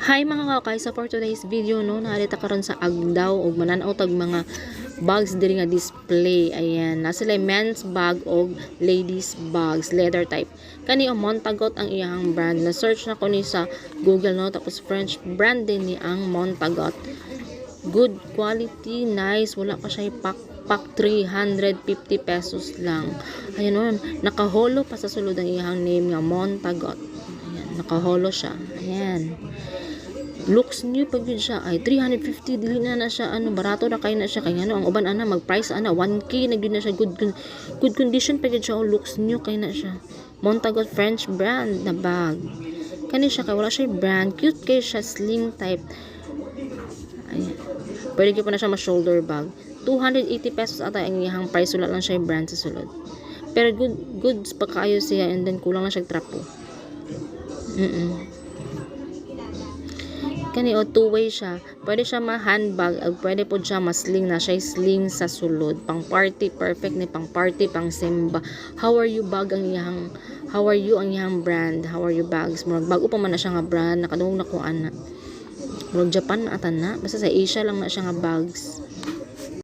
Hi, mga kakay, so for today's video, no, naa ta karon sa Agdao ug mananaw tag mga bags diri nga display. Ayan, naa sila men's bag og ladies bags, leather type. Kani o, Montagot ang iyang brand. Na search na ko ni sa Google, no, tapos French brand din ni ang Montagot. Good quality, nice, wala pa siya pack pack, 350 pesos lang. Ayan o, nakaholo pa sa sulod ang iyang name nga Montagot. Ayan, nakaholo siya. Ayan, looks new pag yun siya. Ay, 350, dili na na siya ano, barato na kay na siya, kay ano ang uban ana mag price ana 1K na gyud na siya. Good condition pa gyud siya, oh, looks new kay na siya. Montagot French brand na bag. Kani siya kay wala siya brand, cute kay siya, sling type. Ayan, pwede gyud pa na siya ma shoulder bag. 280 pesos ata ang iyang price. Wala lang siya brand sa sulod, pero good goods pa kaayo siya, and then kulang lang siya trapo. Kani o, two-way siya. Pwede siya ma-handbag, ug pwede pod siya ma-sling na siya, sling sa sulod. Pang party, perfect ni pang party, pang simba. How Are You bag ang iyang, How Are You ang iyang brand. How Are You bags. Murag bago pa man na siya nga brand, nakadungog na ko ana. Murag Japan na ata na. Basta sa Asia lang na siya nga bags.